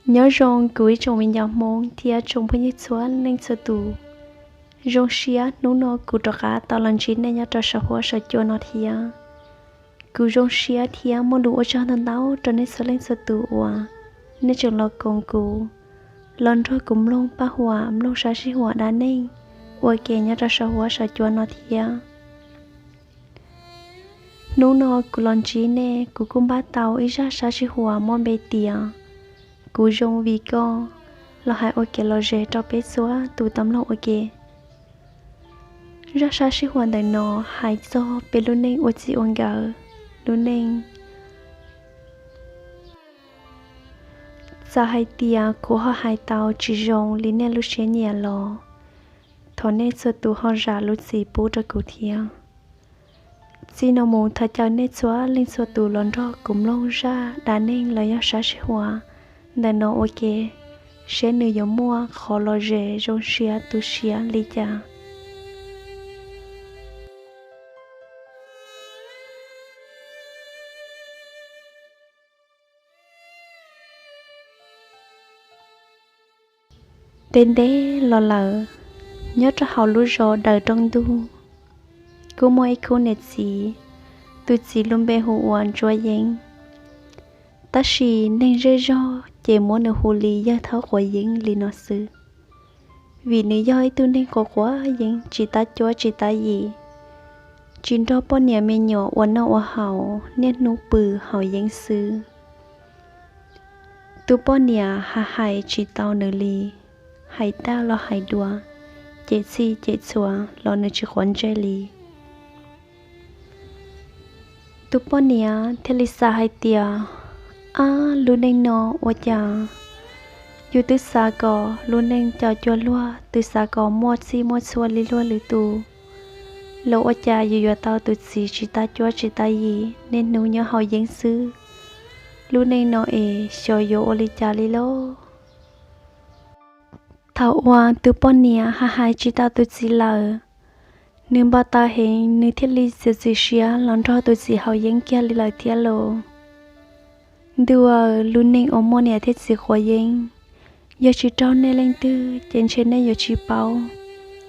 Nyob zoo kuv ib tsoom me nyuam Hmoob thiab tsoom phooj ywg txhua leej txhua tus. Zoo siab hnub no kuv rov qab tau los ntsib nej nyob rau saum huab saum cua no thiab. Kuv zoo siab thiab muaj lus ua tsaug ntau ntau rau nej txhua leej txhua tus uas nej tseem los koom kuv, los nrog kuv mloog paj huam mloog sab sij huam dab neeg ua ke nyob rau saum huab saum cua no thiab. Hnub no kuv los ntsib nej, kuv kuj npaj tau ib zaj sab sij huam muaj npe tias Kuv Zoo Vim Koj los hais ua kev lom zem rau peb txhua tus tau mloog ua ke. Zaj sab sij huam ntawm no hais txog peb lub neej ua txij ua nkawm, lub neej. Txawm hais tias kuv ho hais tau tsis zoo li nej lub siab nyiam los thov nej txhua tus ho zam lub txim pub rau kuv thiab. Txij no mus thov caw nej txhua leej txhua tus los nrog kuv mloog zaj dab neeg los yog sab sij huam ntawm no ua ke, seb nws yuav muaj qhov lom zem zoo siab tu siab li cas. Ntev ntev los lawm, nyob rau hauv lub zos Daws Rooj Ntug, kuj muaj ib khub niam txiv, tus txiv lub npe hu ua Ntsuab Yeeb. Tab sis neeg zej zog ces muab nws hu li Yawg Thaub Quav Yeeb li no xwb, vim nws yog ib tug neeg quav quav yeeb tsis tab cuab tsis tab yim, tsis nrog poj niam me nyuam ua noj ua haus, niaj hnub pw haus yeeb xwb. Tus poj niam hais hais tsis tau nws li, hais tag los hais dua, cem txhij cem txhua los nws tsis quav ntsej li. Tus poj niam thiaj li xav hais tias, ab, lub neej no ua cas yus twb xav kom lub neej co cuag luag, twb xav kom muaj txhij muaj txhua li luag lwm tus, los ua cas yus yuav tau tus txiv tsis tab cuab tsis tab yim, niaj hnub nyob haus yeeb xwb. Lub neej no es xyov yuav ua li cas li lauj. Thaum uas tus poj niam hais hais tsis tau tus txiv lawm, nws npau taws heev, nws thiaj li txiav txim siab los nrog tus txiv haus yeeb kiag li lawm thiab lauj. Ntuj aw, lub neej uas muaj niam thiab txiv quav yeeb, yog tsis raug nej leej twg ces ntshe nej yuav tsis paub,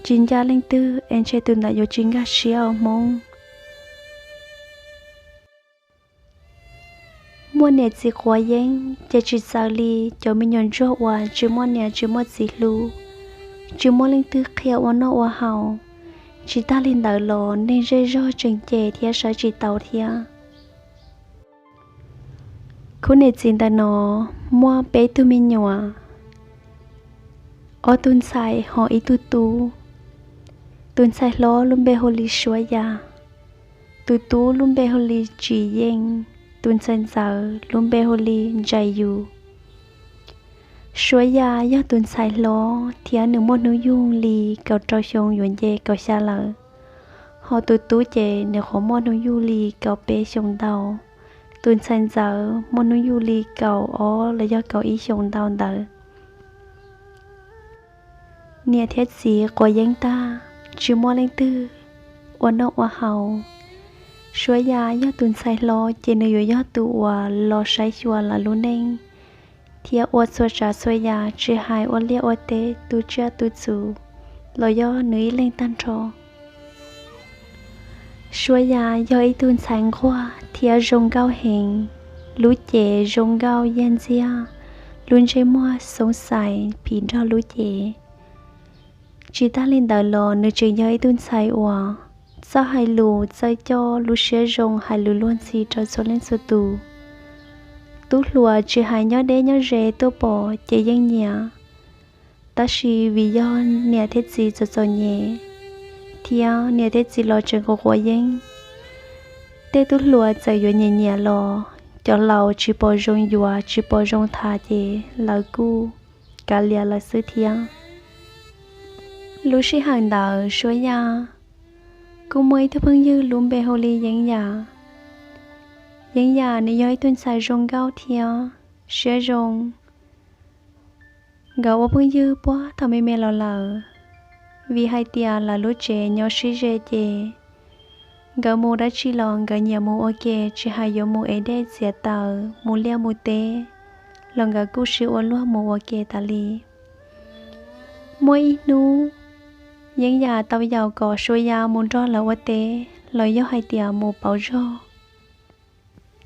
tsis ncaj leej twg es ntshe tus ntawd yuav tsis nkag siab os Hmoob. Muaj niam txiv quav yeeb ces tsis txawv li cov me nyuam ntsuag uas tsis muaj niam tsis muaj txiv hlub, tsis muaj leej twg qhia ua noj ua haus. Tsis tag li ntawd los neeg zej zog tseem cem thiab saib tsis taus thiab. Khub niam txiv ntawm no muaj peb tug me nyuam, ob tug ntxhais ho ib tug tub. Tus ntxhais hlob lub npe hu li Suab Yaj, tus tub lub npe hu li Tsis Yeej, tus ntxhais ntxawm lub npe hu li Ntsais Yus. Suab Yaj yog tus ntxhais hlob thiab nws muaj hnub yug li kaum rau xyoo yuav nce kaum xya lawm, ho tus tub ces nws qhuav muaj hnub yug li kaum peb xyoos ntau. Tus ntxhais ntxawm muaj hnub yug li kaum ob los yog kaum ib xyoos ntau ntawd. Niam thiab txiv quav yeeb tag, tsis muaj leej twg ua noj ua haus. Suab Yaj yog tus ntxhais hlob ces nws yuav yog tus uas los saib xyuas lawv lub neej thiab ua txhua tsav txhua yam, tsis hais ua liaj ua teb, tu tsiaj tu txhu los yog nws ib leeg tag nrho. Suab Yaj yog ib tug ntxhais nquag thiab zoo nkauj heev, lub cev zoo nkauj yaj ntxiag, lub ntsej muag xoob xais phim nrog lub cev. Tsis tag li ntawd los nws tseem yog ib tug ntxhais uas txawj hais lus, txawj coj, lub siab zoo, hais lus luag ntxhi rau txhua leej txhua tus. Tub hluas tsis hais nyob deb nyob ze tuaj pom ces yeej nyiam. Tab sis vim yog niam thiab txiv txom txom nyem, thiab niam thiab txiv los tseem quav quav yeeb, tej tub hluas txawm yuav nyiam nyiam los cov laus tsis pom zoo yuav, tsis pom zoo tham ces lawv kuj kav liam lawm xwb thiab. Lub sij hawm ntawd Suab Yaj kuj muaj ib tug phooj ywg lub npe hu li Yeeb Yam. Yeeb Yam nws yog ib tug ntxhais zoo nkauj thiab siab zoo. Nkawd ua phooj ywg puag thaum me me los lawm, vim hais tias lawv lub tsev nyob sib ze ces nkawd mus dab tsi los nkawd nyiam mus ua ke, tsis hais yuav mus ev dej txiav taws, mus liaj mus teb, los nkawd kuj sib ua luag mus ua ke tas li. Muaj ib hnub, Yeeb Yam tau yaum kom Suav Ya mus nrog lawv ua teb los yog hais tias mus pauv zog.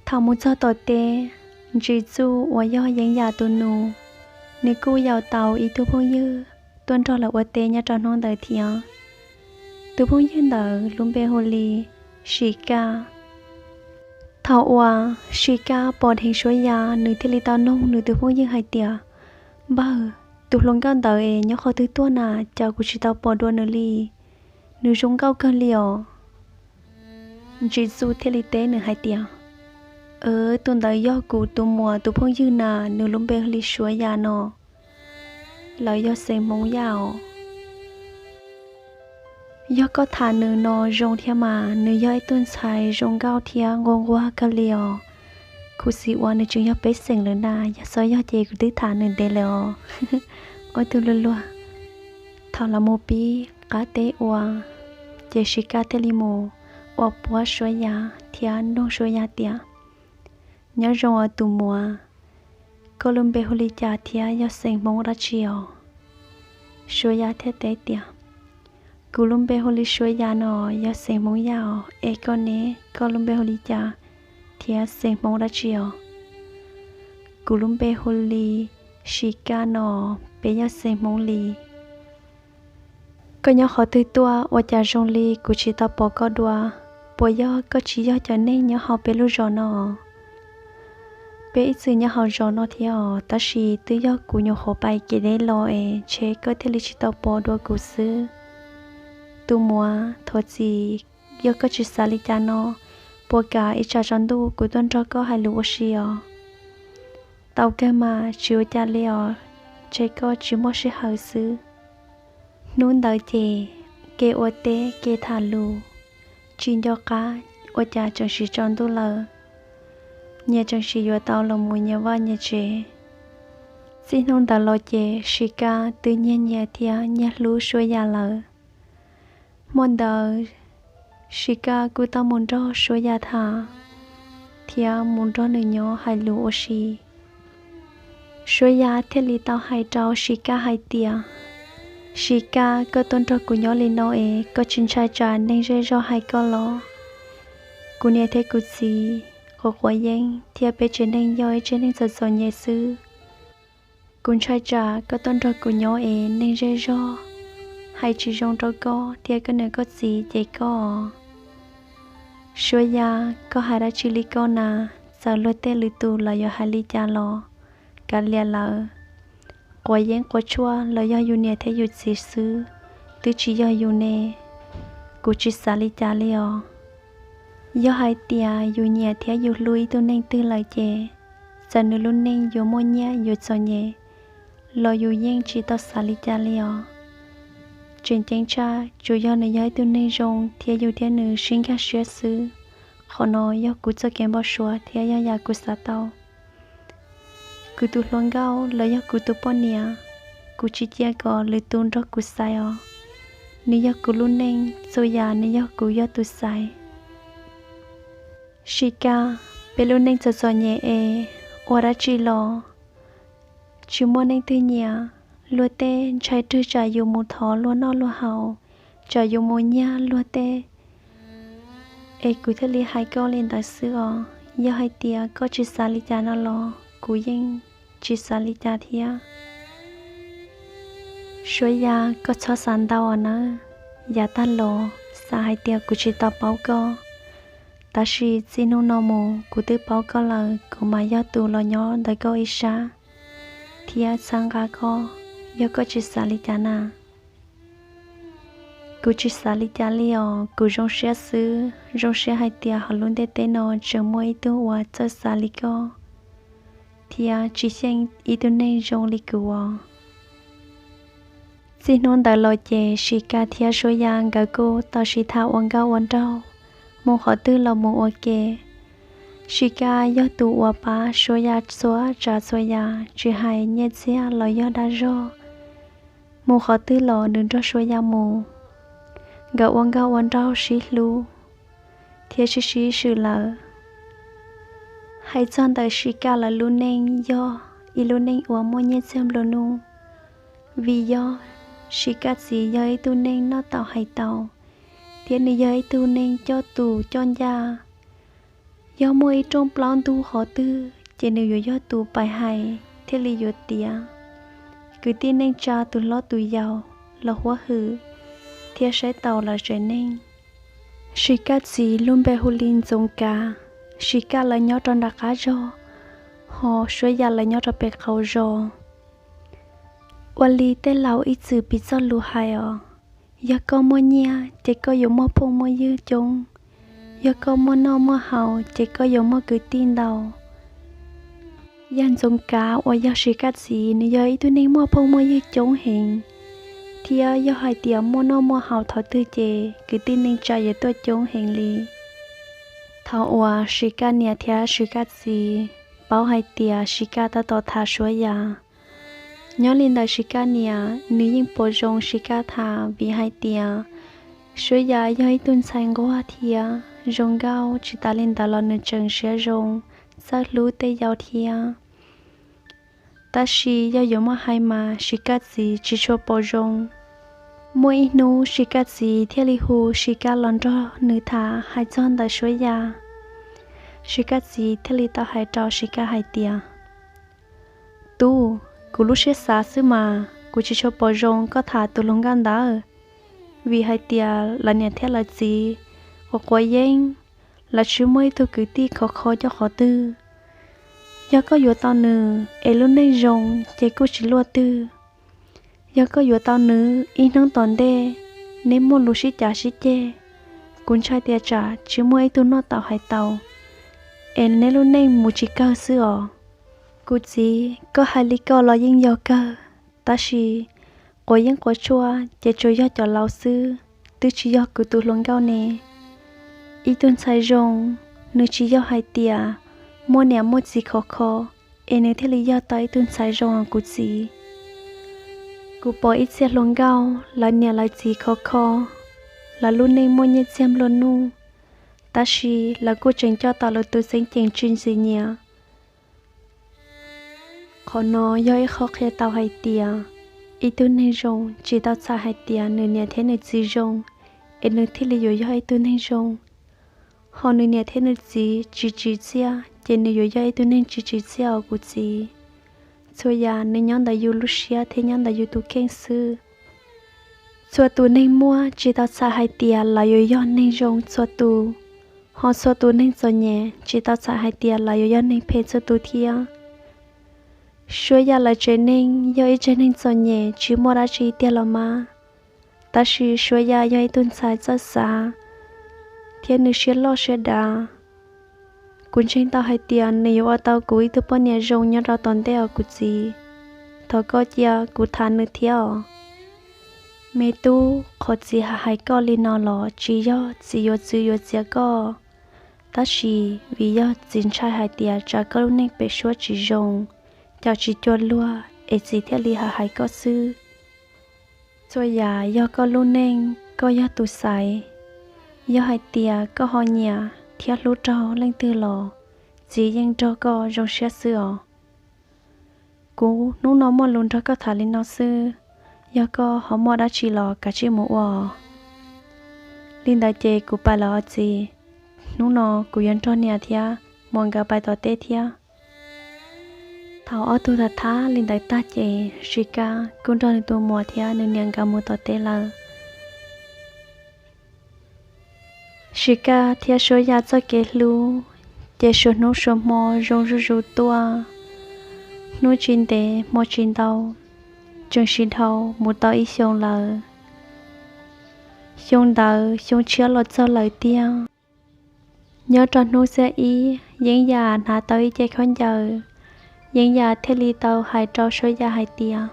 Thaum mus txog tom teb, Ntsis Txuj uas yog Yeeb Yam tus nus, nws kuj yaum tau ib tug phooj ywg tuaj nrog lawv ua teb nyob rau hnub ntawd thiab. Tus phooj ywg ntawd lub npe hu li Sis Kaj. Thaum uas Sis Kaj pom dheev Suav Ya, nws thiaj li tau noog nws tus phooj ywg hais tias, Npawg, tus hluas nkauj ntawd es nyob qhov twg tuaj na, cas kuv tsis tau pom dua nws li? Nws zoo nkauj kawg li os. Ntsis Txuj thiaj li teb nws hais tias, Tus ntawd yog kuv tus muam tus phooj ywg na, nws lub npe hu li Suav Ya no. Lawv yog xeem Hmoob Yaj os. Yog koj tham nws no zoo thiab mas, nws yog ib tug ntxhais zoo nkauj thiab nquag nquag kawg li os. Khuv xim uas nws tseem yog pej xeem lawm na, yog xav yog ces kuv twb tham nws ntev lawm os. Ob tug luag luag. Thaum lawv mus pib qab teb ua, ces Sis Kaj thiaj li mus ua puab Suav Ya thiab noog Suav Ya tias, Nyob zoo os tus muam, koj lub npe hu li cas thiab yog xeem Hmoob dab tsi os? Suav Ya thiaj teb tias, Kuv lub npe hu li Suav Ya no, yog xeem Hmoob Yaj os. Es koj ne, koj lub npe hu li cas thiab xeem Hmoob dab tsi os? Kuv lub npe hu li Sis Kaj no, peb yog xeem Hmoob li. Koj nyob qhov twg tuaj ua cas zoo li kuv tsis tau pom koj dua? Puas yog koj tsis yog cov neeg nyob hauv peb lub zos no? Peb ib txwm nyob hauv zos no thiab os, tab sis twb yog kuv nyuam qhuav pais kev deb los es ntshe koj thiaj li tsis tau pom dua kuv xwb. Tus muam, thov txim, yog koj tsis xav li cas no, puas kam ib tsam tsaus ntuj kuv tuaj nrog koj hais lus ua si os? Tau kawg mas, tsis ua cas li os, ntshe koj tsis muaj sij hawm xwb. Hnub ntawd ces kev ua teb kev tham lus, tsis nco qab ua cas tseem sim tsaus ntuj lawm. Nyias tseem sim yuav tau los mus nyias vaj nyias tsev. Txij hnub ntawd los ces Sis Kaj twb nyiag nyias thiab nyiag hlub Suav Ya lawm. Hmo ntawd Sis Kaj kuj tau mus nrog Suav Ya tham thiab mus nrog nws nyob hais lus ua si. Suav Ya thiaj li tau hais rau Sis Kaj hais tias, Sis Kaj, koj tuaj nrog kuv nyob li no es koj tsis ntshai tsam neeg zej zog hais koj los? Kuv niam thiab kuv txiv, Quav Quav Yeeb thiab peb tsev neeg yog ib tsev neeg txom txom nyem xwb. Kuv ntshai tsam koj tuaj nrog kuv nyob es neeg zej zog hais tsis zoo rau koj thiab koj niam koj txiv ces koj. Suav Ya, koj hais dab tsi li koj na? Txawm luag tej lwm tus lawv yuav hais li cas los kav liam lawv. Quav Yeeb Quav Tshuaj los yog yus niam thiab yus txiv xwb, twb tsis yog yus ne. Kuv tsis xav li cas li os. Yog hais tias yus nyiam thiab yus hlub ib tug neeg twg lawm ces, txawm nws lub neej yuav muaj nyiaj yuav txom nyem los yus yeej tsis tau xav li cas li os. Tseem ceeb tshaj tsuas yog nws yog ib tug neeg zoo thiab yus thiab nws sib nkag siab xwb. Qhov no yog kuv txoj kev npau suav thiab yog yam kuv xav tau. Kuv tus hluas nkauj los yog kuv tus poj niam, kuv tsis cia kom lwm tus nrog kuv xaiv os. Nws yog kuv lub neej, txhua yam nws yog kuv yog tus xaiv. Sis Kaj, peb lub neej txom txom nyem es ua dab tsi los tsis muaj neeg twg nyiam. Luag tej ntshai rwg tsam yus mus thov luag noj luag haus, tsam yus mus nyiag luag tej. Es kuv thiaj li hais koj li ntawd xwb os. Yog hais tias koj tsis xav li cas no los kuv yeej tsis xav li cas thiab. Suav Ya, koj txhob xav ntau nawb. Yav tag los xav hais tias kuv tsis tau paub koj, tab sis txij hnub no mus kuv twb paub koj lawm, kuv mas yog tus los nyob ntawm koj ib sab thiab txhawb nqa koj, yog koj tsis xav li cas na. Kuv tsis xav li cas li os, kuv zoo siab xwb, zoo siab hais tias hauv lub ntiaj teb no tseem muaj ib tug uas txawj xav li koj thiab tsis xyeej ib tug neeg zoo li kuv os. Txij hnub ntawd los ces Sis Kaj thiab Suav Ya nkawd kuj tau sib tham ua nkauj ua nraug, mus qhov twg los mus ua ke. Sis Kaj yog tus uas pab Suav Ya txhua tsav txhua yam, tsis hais nyiaj txiag los yog dag zog. Mus qhov twg los nws nrog Suav Ya mus. Nkawd ua nkauj ua nraug sib hlub thiab sib sib swm lawm. Hais txog ntawm Sis Kaj lawv lub neej yog ib lub neej uas muaj nyiaj txiag nplua nuj. Vim yog Siv Kaj txiv yog ib tug neeg noj taus hais taus, thiab nws yog ib tug neeg coj tus coj ncaj. Yog muaj ib rooj plaub ntug qhov twg ces nws yuav yog tus pais hais thiaj li yuav tiav kwv tij neej tsa tus hlob tus yau los huab hwm thiab saib taus lawv tsev neeg. Siv Kaj txiv lub npe hu li Ntxoov Kav. Siv Kaj lawv nyob rau nram qab zog, ho Suav Yaj lawv nyob rau pem qaum zos. Ua li tej laus ib txwm piv txoj lus hais os, yog koj muaj nyiaj ces koj yuav muaj phooj muaj ywg coob, yog koj muaj noj muaj haus ces koj yuav muaj kwv tij ntau. Yaj Ntxoov Kav uas yog Siv Kaj txiv nws yog ib tug neeg muaj phooj muaj ywg coob heev, thiab yog hais tias muaj noj muaj haus thaum twg ces kwv tij neej tsa yuav tuaj coob heev li. Thaum uas Siv Kaj niam thiab Siv Kaj txiv paub hais tias Siv Kaj tab tom tham Suav Yaj, nyob li ntawd Siv Kaj niam nws yeej pom zoo Siv Kaj tham vim hais tias Suav Yaj yog ib tug ntxhais nquag thiab zoo nkauj, tsis tas li ntawd los nws tseem siab zoo, txawj hlub tej yau thiab. Tab sis yog yuav muab hais mas Siv Kaj txiv tsis tshua pom zoo. Muaj ib hnub Siv Kaj txiv thiaj li hu Siv Kaj los nrog nws tham hais txog ntawm Suav Yaj. Siv Kaj txiv thiaj li tau hais rau Siv Kaj hais tias, Tub, kuv lub siab xav xwb mas kuv tsis tshua pom zoo koj tham tus hluas nkauj ntawd, vim hais tias lawv niam thiab lawv txiv quav quav yeeb, lawv tsis muaj ib tug kwv tij khov kho coj qhov twg. Yog koj yuav tau nws es lub neej zoo ces kuj tsis luaj twg. Yog koj yuav tau nws ib hnub tom ntej neb muaj lus sib cav sib ceg, kuv ntshai tias tsam tsis muaj ib tug noj taus hais taus es neb lub neej mus tsis kawg xwb os. Kuv txiv, koj hais li ko los yeej yog kawg, tab sis quav yeeb quav tshuaj ces tsuas yog cov laus xwb, twb tsis yog kuv tus hluas nkauj ne. Ib tug ntxhais zoo, nws tsis yog hais tias muaj niam muaj txiv khov kho es nws thiaj li yog tau ib tug ntxhais zoo os kuv txiv. Kuv pom ib txhia hluas nkauj lawv niam lawv txiv khov kho, lawv lub neej muaj nyiaj txiag nplua nuj, tab sis lawv kuj tseem coj tau lawv tus txeeb ceem tsis ntxim nyiam. Qhov no yog ib qho qhia tau hais tias ib tug neeg zoo tsis tau txhais hais tias nws niam thiab nws txiv zoo es nws thiaj li yuav yog ib tug neeg zoo, ho nws niam thiab nws txiv tsis tsim txiaj ces nws yuav yog ib tug neeg tsis tsim txiaj os kuv txiv. Txhua yam nws nyob ntawm yus lub siab thiab nyob ntawm yus tus kheej xwb. Txhua tus neeg muaj tsis tau txhais hais tias lawv yuav yog neeg zoo txhua tus, ho txhua tus neeg txom nyem tsis tau txhais hais tias lawv yuav yog neeg phem txhua tus thiab. Suav Yaj lawv tsev neeg yog ib tsev neeg txom nyem tsis muaj dab tsi tiag los mas, tab sis Suav Yaj yog ib tug ntxhais txawj xav thiab nws siab loj siab dav. Kuv ntseeg tau hais tias nws yuav ua tau kuv ib tug poj niam zoo nyob rau tom ntej os kuv txiv. Thov koj cia kuv tham nws thiab os. Me tub, qhov txiv hais koj li no los tsis yog txiv yuav txwv yuav txiav koj, tab sis vim yog txiv ntshai hais tias tsam koj lub neej pem suab tsis zoo, cas tsis cuag luag es txiv thiaj li hais koj xwb. Txhua yam yog koj lub neej, koj yog tus xaiv. Yog hais tias koj ho nyiam thiab hlub rau leej twg los txiv yeej nrog koj zoo siab xwb os. Kuv hnub no muaj lus nrog koj tham li no xwb, yog koj ho muaj dab tsi los kav tsij mus ua. Li ntawd ces kuv pais lawm os txiv, hnub no kuv yuav nrog niam thiab muam nkawd pais tom teb thiab. Thaum ob tug tham tham li ntawd tag ces Siv Kaj kuj nrog nws tus muam thiab nws niam nkawd mus tom teb lawm. Siv Kaj thiab Suav Yaj txoj kev hlub ces suav hnub suav hmo zoo zuj zus tuaj. Hnub tsis ntev hmo tsis ntau, tseem siv dhau mus tau ib xyoo lawm. Xyoo ntawd xyoo tshiab los txog lawm tiag. Nyob rau hnub xiab ib, Yeeb Yam hnav tau ib ce khaub ncaws. Yeeb Yam thiaj li tau hais rau Suav Yaj hais tias,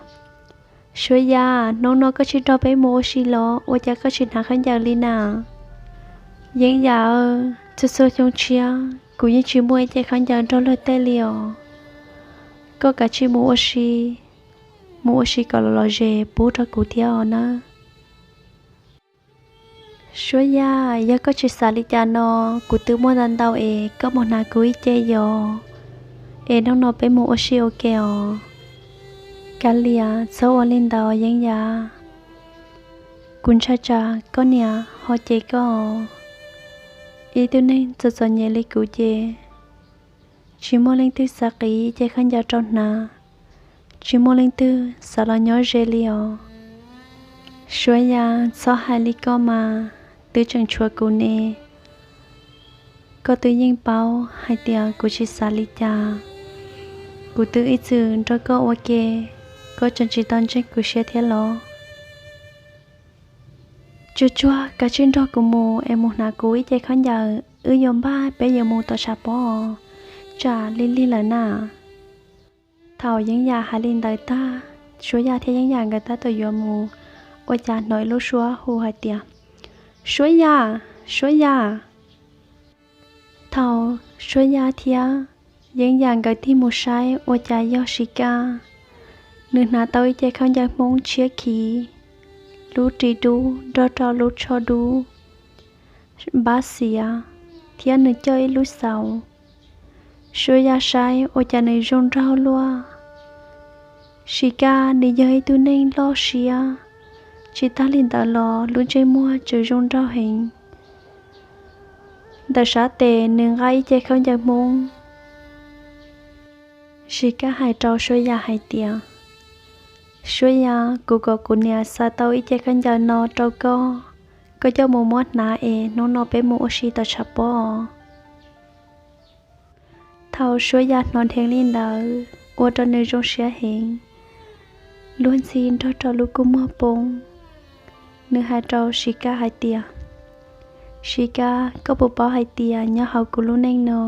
Suav Yaj, hnub no koj tsis nrog peb mus ua si los ua cas koj tsis hnav khaub ncaws li na? Yeeb Yam, txhua txhua xyoo tshiab kuv yeej tsis muaj ib ce khaub ncaws nrog luag tej li os. Koj kav tsij mus ua si, mus ua si kom los los zes pub rau kuv thiab os nawb. Suav Yaj, yog koj tsis xav li cas no, kuv twb muaj ntau ntau es koj mus hnav kuv ib ce yos. es hnub no peb mus ua si ua ke os. Kav liam, txhob ua li ntawd Yeeb Yaj. Kuv ntshai tsam koj niam ho cem koj os. Ib tug neeg txom txom nyem li kuv ces tsis muaj leej twg xav qiv ib ce khaub ncaws rau hnav, tsis muaj leej twg xav los nyob ze li os. Suab Yaj, txhob hais li koj mas, twb tseem tshuav kuv ne. Koj twb yeej paub hais tias kuv tsis xav li cas. Kuv twb ib txwm nrog koj ua ke, koj tseem tsis tau ntseeg kuv siab thiab los? Tsuag tsuag, kav tsij nrog kuv mus es mus hnav kuv ib ce khaub ncaws, wb yuav npaj peb yuav mus tom tshav pob os, tsam lig lig lawm na. Thaum Yeeb Yaj hais li ntawd tag, Suab Yaj thiab Yeeb Yaj nkawd tab tom yuav mus, ua cas hnov ib lub suab hu hais tias, Suab Yaj! Suab Yaj! Thaum Suab Yaj thiab Yeeb Yaj nkawd tig mus saib ua cas yog Sis Kab. Nws hnav tau ib ce khaub ncaws Hmoob tshiab khiv, lub ris dub nrog rau lub tsho dub, npab xiav, thiab nws coj ib lub xaus. Suab Yaj saib ua cas nws zoo nraug luaj. Sis Kab nws yog ib tug neeg loj siab, tsis tag li ntawd los lub ntsej muag tseem zoo nraug heev. Ntawm sab tes nws nqa ib ce khaub ncaws Hmoob. Sis Kab hais rau Suab Yaj hais tias, Suab Yaj, kuv kom kuv niam xa tau ib ce khaub ncaws no rau koj, koj coj mus muab hnav es hnub no peb mus ua si tom tshav pob. Thaum Suab Yaj hnov dheev li ntawd ua rau nws zoo siab heev, luag ntxhi nrog rau lub kua muag poob. Nws hais rau Sis Kab hais tias, Sis Kab, koj puas paub hais tias nyob hauv kuv lub neej no,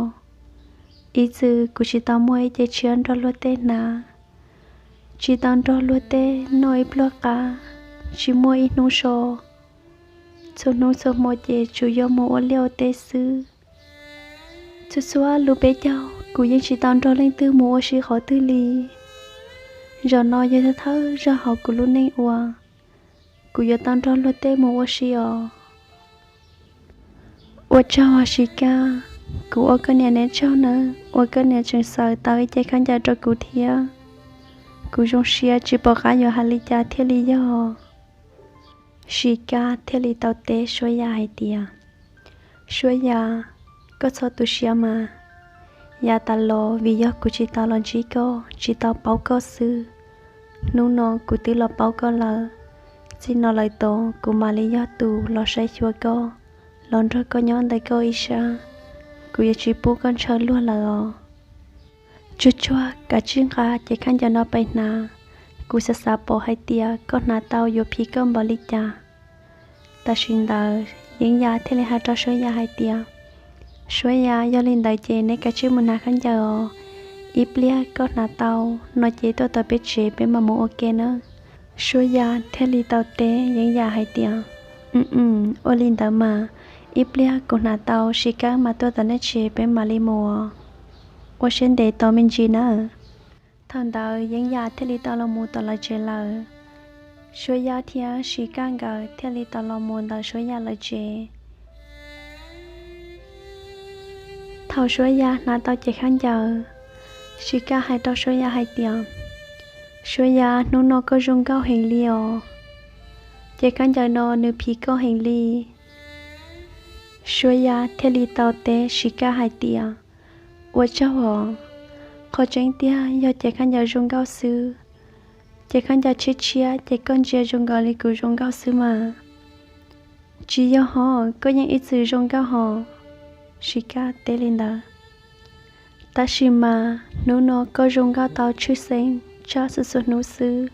ib txwm kuv tsis tau muaj ib ce tshiab nrog luag tej hnav, tsis tau nrog luag tej noj ib pluag qab, tsis muaj ib hnub so. Txhua hnub txhua hmo ces tsuas yog mus ua liaj ua teb xwb. Txhua txhua lub peb caug kuv yeej tsis tau nrog leej twg mus ua si qhov twg li. Zaum no yog thawj zaug hauv kuv lub neej uas kuv yuav tau nrog luag tej mus ua si os. Ua tsaug Sis Kab, kuv ua koj niam neb tsaug nawb, uas koj niam tseem xaws tau ib ce khaub ncaws rau kuv thiab. Kuv zoo siab tsis pom qab yuav hais li cas thiaj li yog. Sis Kab thiaj li tau teb Suab Yaj hais tias, Suab Yaj, koj txhob tu siab mas. Yav tas los vim yog kuv tsis tau los ntsib koj, tsis tau paub koj xwb. Hnub no kuv twb los paub koj lawm, txij no lawm tod kuv mam li yog tus los saib xyuas koj, los nrog koj nyob ntawm koj ib sab. Kuv yuav tsis pub koj ntshaw luag lawm os. Tsuag tsuag, kav tsij nqa ce khaub ncaws no pais hnav. Kuv xav xav pom hais tias koj hnav tau yuav phim koj npaum li cas. Tam sim ntawd Yeeb Yaj thiaj li hais rau Suab Yaj hais tias, Suab Yaj, yog li ntawd ces neb kav tsij mus hnav khaub ncaws os. Ib pliag koj hnav tau no ces tuaj tom peb tsev peb mam mus ua ke nawb. Suab Yaj thiaj li tau teb Yeeb Yaj hais tias, Um, ua li ntawd mas, ib pliag kuv hnav tau Sis Kab mas tuaj tom nej tsev peb mam li mus. Ua siab ntev tos me ntsis nawb. Thaum ntawd Yeeb Yaj thiaj li tau los mus tom lawv tsev lawm. Suab Yaj thiab Sis Kab nkawd thiaj li tau los mus ntawm Suab Yaj lawv tsev. Thaum Suab Yaj hnav tau ce khaub ncaws, Sis Kab hais rau Suab Yaj hais tias, Suab Yaj, hnub no koj zoo nkauj heev li os. Ce khaub ncaws no nws phim koj heev li. Suab Yaj thiaj li tau teb Sis Kab hais tias, Ua tsaug os. Qhov tseeb tiag yog ce khaub ncaws zoo nkauj xwb. Ce khaub ncaws tshiab tshiab ces koj ntsia zoo nkaus li kuv zoo nkauj xwb mas. Tsis yog hos, koj yeej ib txwm zoo nkauj hos. Sis Kab teb li ntawd. Tab sis mas hnub no koj zoo nkauj tau tshwj xeeb tshaj txhua txhua hnub xwb.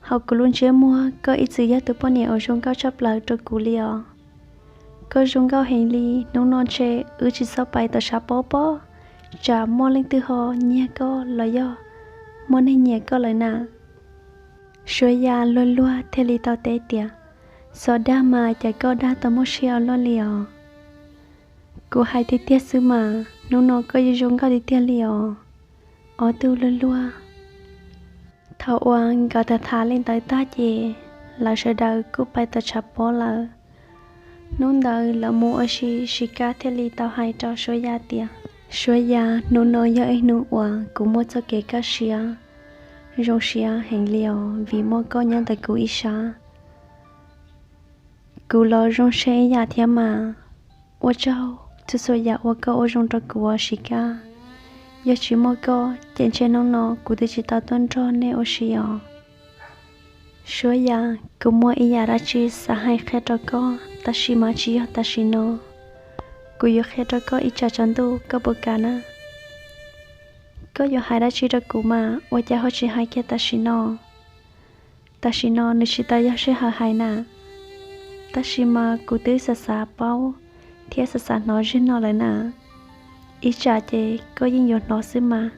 Hauv kuv lub ntsiab muag koj ib txwm yog tus poj niam uas zoo nkauj tshaj plaws rau kuv li os. Koj zoo nkauj heev li, hnub no ntshe wb tsis txhob pais tom tshav pob pob, tsam muaj leej twg ho nyiag koj los yog muaj neeg nyiam koj lawm na. Suab Yaj luag luag thiaj li tau teb tias, Txhob dag mas, cas koj dag tau muaj siab ua luaj li os. Kuv hais tiag tiag xwb mas, hnub no koj yeej zoo nkauj tiag tiag li os. Ob tug luag luag. Thaum uas nkawd tham tham li ntawd tag ces lawv sawv daws kuj pais tom tshav pob lawm. Hnub ntawd lawv mus ua si, Sis Kab thiaj li tau hais rau Suab Yaj tias, Suab Yaj, hnub no yog ib hnub uas kuv muaj txoj kev kaj siab, zoo siab heev li os, vim muaj koj nyob ntawm kuv ib sab. Kuv los zoo siab ib yam thiab mas. Ua tsaug txhua txhua yam uas koj ua zoo rau kuv, Siv Kab. Yog tsis muaj koj ces ntshe hnub no kuv twb tsis tau tuaj nrog nej ua si os. Suab Yaj, kuv muaj ib yam dab tsi xav hais qhia rau koj, tab sis mas tsis yog tam sim no. Kuv yuav qhia rau koj ib tsam tsaus ntuj, koj puas kam na? Koj yuav hais dab tsi rau kuv mas, ua cas ho tsis hais kiag tam sim no? Tam sim no nws tsis tau yog sij hawm hais na, tab sis mas kuv twb xav xav paub thiab xav xav hnov zig no lawm na. Ib tsam ces koj yeej yuav hnov xwb mas.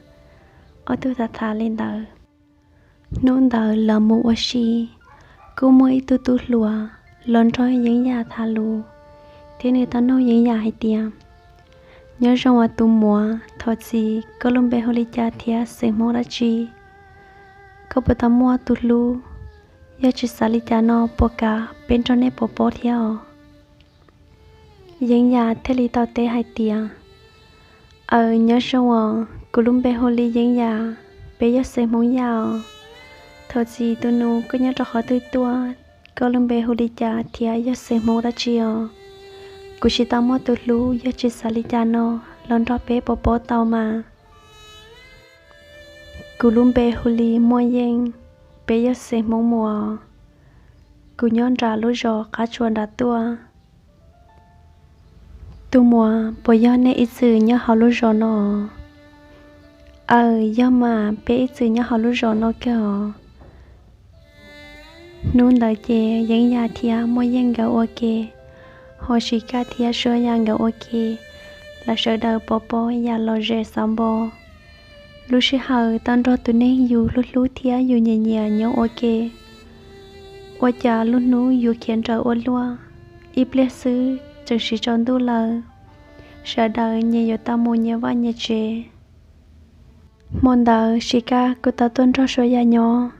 Ob tug tham tham li ntawd. Hnub ntawd los mus ua si, kuj muaj ib tug tub hluas los nrog Yeeb Yaj tham lus, thiab nws tau nug Yeeb Yaj hais tias, nyob zoo os tus muam, thov txim, koj lub npe hu li cas thiab xeem Hmoob dab tsi? Koj puas tau muaj tus hlub? Yog tsis xav li cas no puas kam peb nrog nej pov pob thiab os? Yeeb Yaj thiaj li tau teb hais tias, aws, nyob zoo os, kuv lub npe hu li Yeeb Yaj, peb yog xeem Hmoob Yaj os. Thov txim tus nus, koj nyob rau qhov twg tuaj? Koj lub npe hu li cas thiab yog xeem Hmoob dab tsi os? Kuv tsis tau muaj tus hlub, yog tsis xav li cas no los nrog peb pov pob tau mas. Kuv lub npe hu li Muaj Yeej, peb yog xeem Hmoob Muas, kuv nyob nram lub zos qab tsuas nram tuaj. Tus muam, puas yog nej ib txwm nyob hauv lub zos no? Aws, yog mas, peb ib txwm nyob hauv lub zos no kawg os. Hnub ntawd ces Yeeb Yaj thiab Muaj Yeej nkawd ua ke, ho Siv Kaj thiab Suab Yaj nkawd ua ke, lawv sawv daws pov pob yam lom zem xav npo. Lub sij hawm tau nrog tus neeg yus hlub hlub thiab yus nyiam nyiam nyob ua ke, ua cas lub hnub yuav khiav nrawm ua luaj, ib pliag xwb tseem siv tsaus ntuj lawm, sawv daws nyias yuav tau mus nyias vaj nyias tsev. Hmo ntawd Siv Kaj kuj tau tuaj nrog Suab Yaj nyob,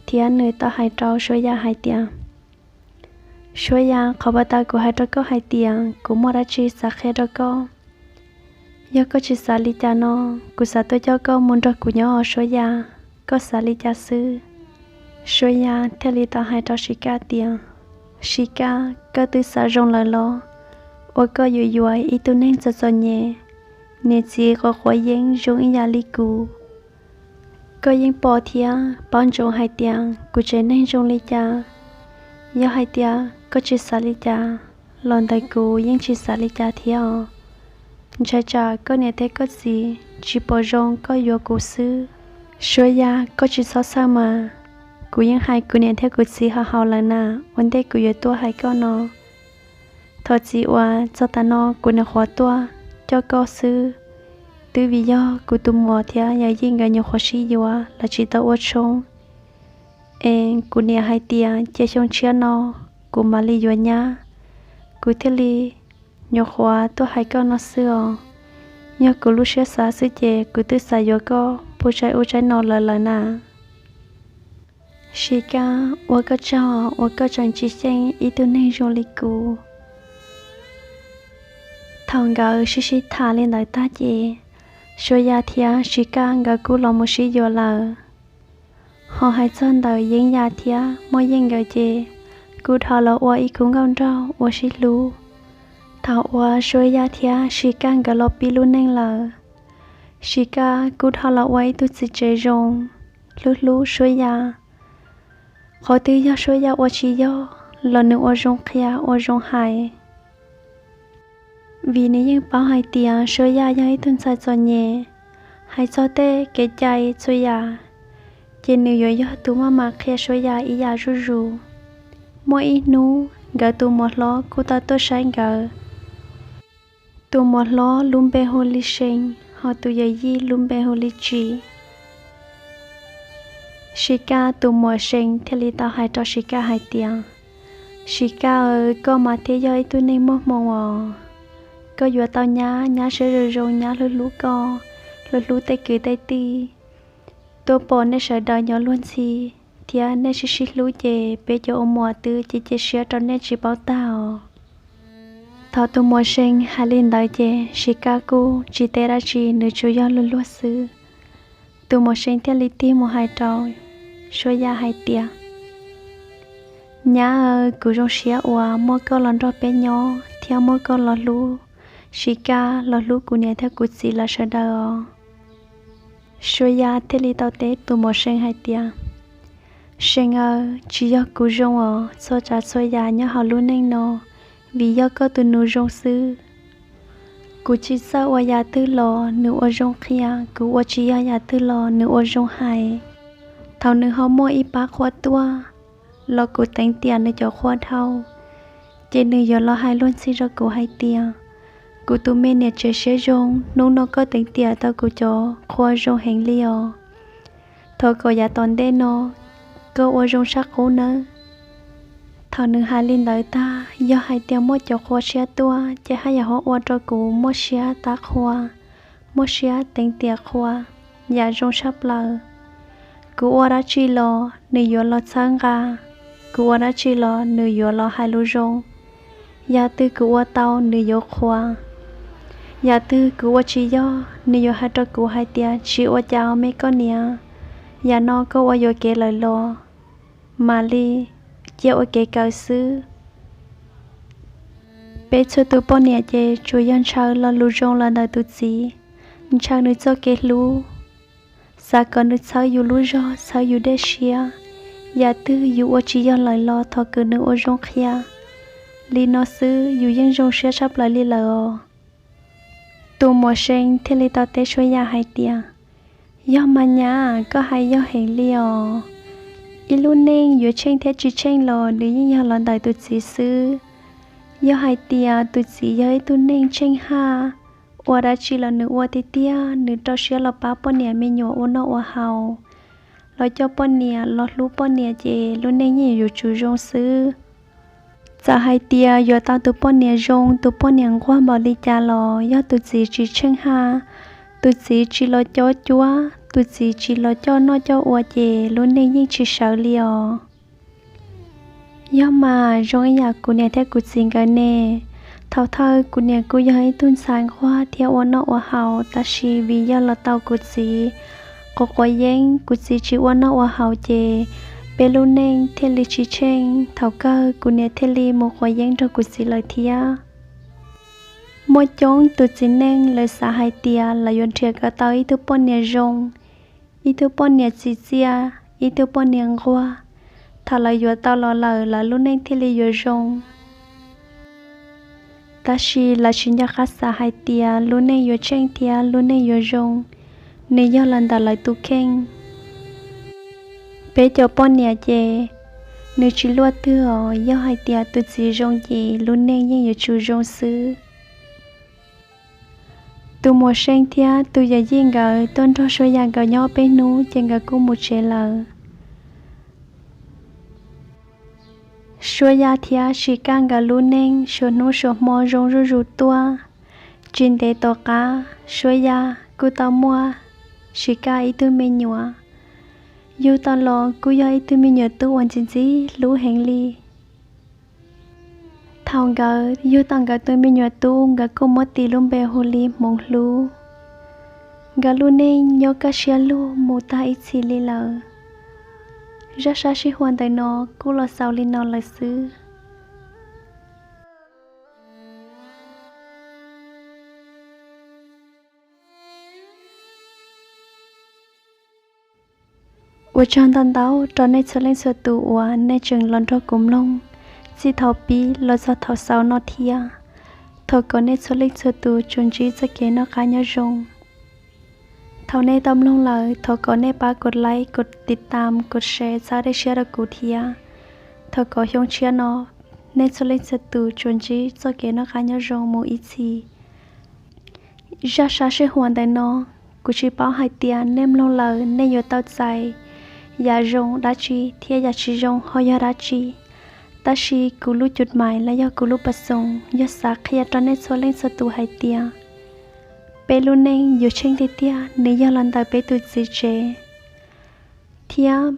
thiab nws tau hais rau Suab Yaj hais tias, Suab Yaj, qhov pas tau kuv hais rau koj hais tias kuv muaj dab tsi xav qhia rau koj. Yog koj tsis xav li cas no, kuv xav tuaj coj koj mus nrog kuv nyob os Suab Yaj, koj xav li cas xwb? Suab Yaj thiaj li tau hais rau Siv Kaj tias, Siv Kaj, koj twb xav zoo lawm los? Ua koj yuav yuav ib tug neeg txom txom nyem, niam txiv quav quav yeeb zoo ib yam li kuv. Koj yeej pom thiab paub ntsoov hais tias kuv tsev neeg zoo li cas. Yog hais tias koj tsis xav li cas, los ntawm kuv yeej tsis xav li cas thiab os. Ntshai tsam koj niam thiab koj txiv tsis pom zoo koj yuav kuv xwb. Suab Yaj, koj tsis txhob txhawj mas, kuv yeej hais kuv niam thiab kuv txiv hauv hauv lawm na, ua ntej kuv yuav tuaj hais koj no. Thov txim uas txog tav no kuv nyuam qhuav tuaj coj koj xwb, twb vim yog kuv tus muam thiab yawm yij nkawd nyuam qhuav sib yuav, lawv tsis tau ua tshoob. Es kuv niam hais tias cia xyoo tshiab no kuv mam li yuav nyab, kuv thiaj li nyuam qhuav tuaj hais koj no xwb os. Yog kuv lub siab xav xwb ces kuv twb xav yuav koj puag tsaib ub tsaib no lawm lawm na. Siv Kaj, ua koj tsaug uas koj tseem tsis xyeej ib tug neeg zoo li kuv. Thaum nkawd sib sib tham li ntawd tag ces, Suab Yaj thiab Siv Kaj nkawd kuj los mus sib yuav lawm. Ho hais txog ntawm Yeeb Yaj thiab Muaj Yeej nkawd ces, kuj dhau los ua ib khub nkauj nraug uas sib hlub. Thaum uas Suab Yaj thiab Siv Kaj nkawd los pib lub neej lawm, Siv Kaj kuj dhau los ua ib tug txiv tsev zoo, hlub hlub Suab Yaj. Qhov twg yog Suab Yaj ua tsis yog los nws ua zoo qhia ua zoo hais. Vim nws yeej paub hais tias Suab Yaj yog ib tug ntxhais txom nyem, hais txog tej kev cai txhua yam, ces nws yuav yog tus maj mam qhia Suab Yaj ib yam zuj zus. Muaj ib hnub nkawd tus muam hlob kuj tau tuaj saib nkawd. Tus muam hlob lub npe hu li See, ho tus yawm yij lub npe hu li Tsim. Siv Kaj tus muam See thiaj li tau hais rau Siv Kaj hais tias, Siv Kaj, koj mas thiaj yog ib tug neeg muaj hmoo os. Koj yuav tau nyab, nyab siab zoo zoo, nyab hlub hlub koj, hlub hlub tej kwv tej tij. Tuaj pom nej sawv daws nyob luag ntxhi thiab nej sib sib hlub ces peb cov ua muam twb cia cia siab rau nej tsis paub tag os. Thaum tus muam See hais li ntawd ces Sis Kaj kuj tsis teb dab tsi, nws tsuas yog luag luag xwb. Tus muam See thiaj li tig mus hais rau Suab Yaj hais tias, Nyab aw, kuv zoo siab uas muaj koj los nrog peb nyob thiab muaj koj los hlub Sis Kaj, los hlub kuv niam thiab kuv txiv lawv sawv daws os. Suab Yaj thiaj li tau teb tus muam See hais tias, See aw, tsis yog kuv zoo os, txhua tsav txhua yam nyob hauv lub neej no vim yog koj tus nus zoo xwb. Kuv tsis txawj ua yam twg los nws ua zoo qhia, kuv ua tsis yog yam twg los nws ua zoo hais. Thaum nws ho muaj ib pab qhua tuaj los kuv teev tiam nws cov qhua dhau, ces nws yuav los hais luag ntxhi rau kuv hais tias, Kuv tus me niam tsev siab zoo, hnub no koj teev tiam tau kuv cov qhua zoo heev li os. Thov kom yav tom ntej no koj ua zoo sab qub nawb. Thaum nws hais li ntawd tag, yog hais tias muaj cov qhua tshiab tuaj ces haj yam ho ua rau kuv muaj siab tab qhua, muaj siab teev tiam qhua yam zoo tshaj plaws. Kuv ua dab tsi los nws yuav los txhawb nqa, kuv ua dab tsi los nws yuav los hais lus zoo. Yam twg kuv ua tau nws yuav qhuas, yam twg kuv ua tsis yog nws yuav hais rau kuv hais tias, Tsis ua cas me koj niam, yam no koj ua yuam kev lawm los mam li cia ua kev kawm xwb. Peb txhua tus poj niam ces tsuas yog ntshaw lo lus zoo los ntawm tus txiv, ntshaw nws txoj kev hlub, xav kom nws txhawb yus lub zog, txhawb yus dej siab. Yam twg yus ua tsis yog lawm los thov kom nws ua zoo qhia. Li no xwb yus yeej zoo siab tshaj plaws li lawm os. Tus muam See thiaj li tau teb Suab Yaj hais tias, Yog mas nyab, koj hais yog heev li os. Ib lub neej yuav tsheej thiab tsis tsheej los nws yeej yog los ntawm tus txiv xwb. Yog hais tias tus txiv yog ib tug neeg tsheej haj, ua dab tsi los nws ua tiag tiag, nws rau siab los pab poj niam me nyuam ua noj ua haus, los coj poj niam los hlub poj niam ces lub neej yeej yuav tsum zoo xwb. Txawm hais tias yuav tau tus poj niam zoo, tus poj niam nquag npaum li cas los yog tus txiv tsis tsheej haj, tus txiv tsis los coj cuab, tus txiv tsis los coj noj coj ua ces lub neej yeej tsis sawv li os. Yog mas zoo ib yam kuv niam thiab kuv txiv nkawd ne. Thaum thawj kuv niam kuj yog ib tug ntxhais nquag thiab ua noj ua haus, tab sis vim yog los tau kuv txiv quav quav yeeb, kuv txiv tsis ua noj ua haus ces peb lub neej thiaj li tsis tsheej. Thaum kawg kuv niam thiaj li mus quav yeeb nrog kuv txiv lawm thiab. Muaj coob tus txiv neej lawv xav hais tias lawv yuav nrhiav kom tau ib tug poj niam zoo, ib tug poj niam txim txiaj, ib tug poj niam nquag. Thaum lawv yuav tau los lawm lawv lub neej thiaj li yuav zoo. Tab sis lawv tsis nco qab xav hais tias lub neej yuav tsheej thiab lub neej yuav zoo, nws yog los ntawm lawv tus kheej. Peb cov poj niam ces nws tsis luaj twg os, yog hais tias tus txiv zoo ces lub neej yeej yuav tsum zoo xwb. Tus muam See thiab tus yawm yij nkawd tuaj nrog Suab Yaj nkawd nyob peb hnub ces nkawd kuj mus tsev lawm. Suab Yaj thiab Sis Kaj nkawd lub neej suav hnub suav hmo zoo zuj zus tuaj. Tsis ntev tom qab Suab Yaj kuj tau muaj Sis Kaj ib tug me nyuam. Yug tau los kuj yog ib tug me nyuam tub uas ntxim ntxim hlub heev li. Thaum nkawd yug tau nkawd tus me nyuam tub, nkawd kuj muab tis lub npe hu li Hmoov Hlub. Nkawd lub neej nyob kaj siab lug mus tag ib txhis li lawm. Zaj sab sij huam ntawm no kuj los xaus li no lawm xwb. Ua tsaug ntau ntau rau nej txhua leej txhua tus uas nej tseem los nrog kuv mloog txij thaum pib los txog thaum xaus no thiab. Thov kom nej txhua leej txhua tus tsuas ntsib txoj kev noj qab nyob zoo. Thaum nej tau mloog lawm, thov kom nej pab kov like, kov tiv tam, kov share txhawb dej siab rau kuv thiab. Thov kom xyoo tshiab no nej txhua leej txhua tus tsuas ntsib txoj kev noj qab nyob zoo mus ib txhis. Zaj sab sij huam ntawm no, kuv tsis paub hais tias nej mloog lawm nej yuav tau txais yam zoo dab tsi thiab yam tsis zoo ho yog dab tsi. Tab sis kuv lub cus mais los yog kuv lub pas xoos yog xav qhia rau nej txhua leej txhua tus hais tias peb lub neej yuav tsheej tiag tiag nws yog los ntawm peb tus txiv tsev. Thiab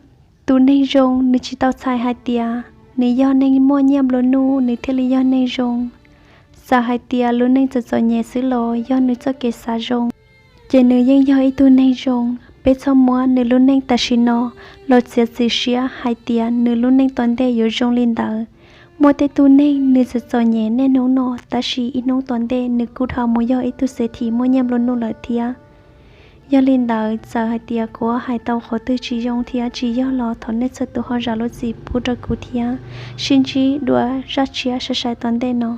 tus neeg zoo nws tsis tau txhais hais tias nws yog neeg muaj nyiaj nplua nuj nws thiaj li yog neeg zoo. Txawm hais tias lub neej txom txom nyem xwb los yog nws txoj kev xav zoo, ces nws yeej yog ib tug neeg zoo. Peb txhob muab nws lub neej tam sim no los txiav txim siab hais tias nws lub neej tom ntej yuav zoo li ntawd. Muaj tej tug neeg nws txom txom nyem niaj hnub no, tab sis ib hnub tom ntej nws kuj dhau mus yog ib tug xev thim muaj nyiaj nplua nuj lawm thiab. Yog li ntawd, txawm hais tias kuv hais tau qhov twg tsis zoo thiab tsis yog los thov nej txhua tus ho zam lub txim pub rau kuv thiab. Sib ntsib dua zaj tshiab sai sai tom ntej no.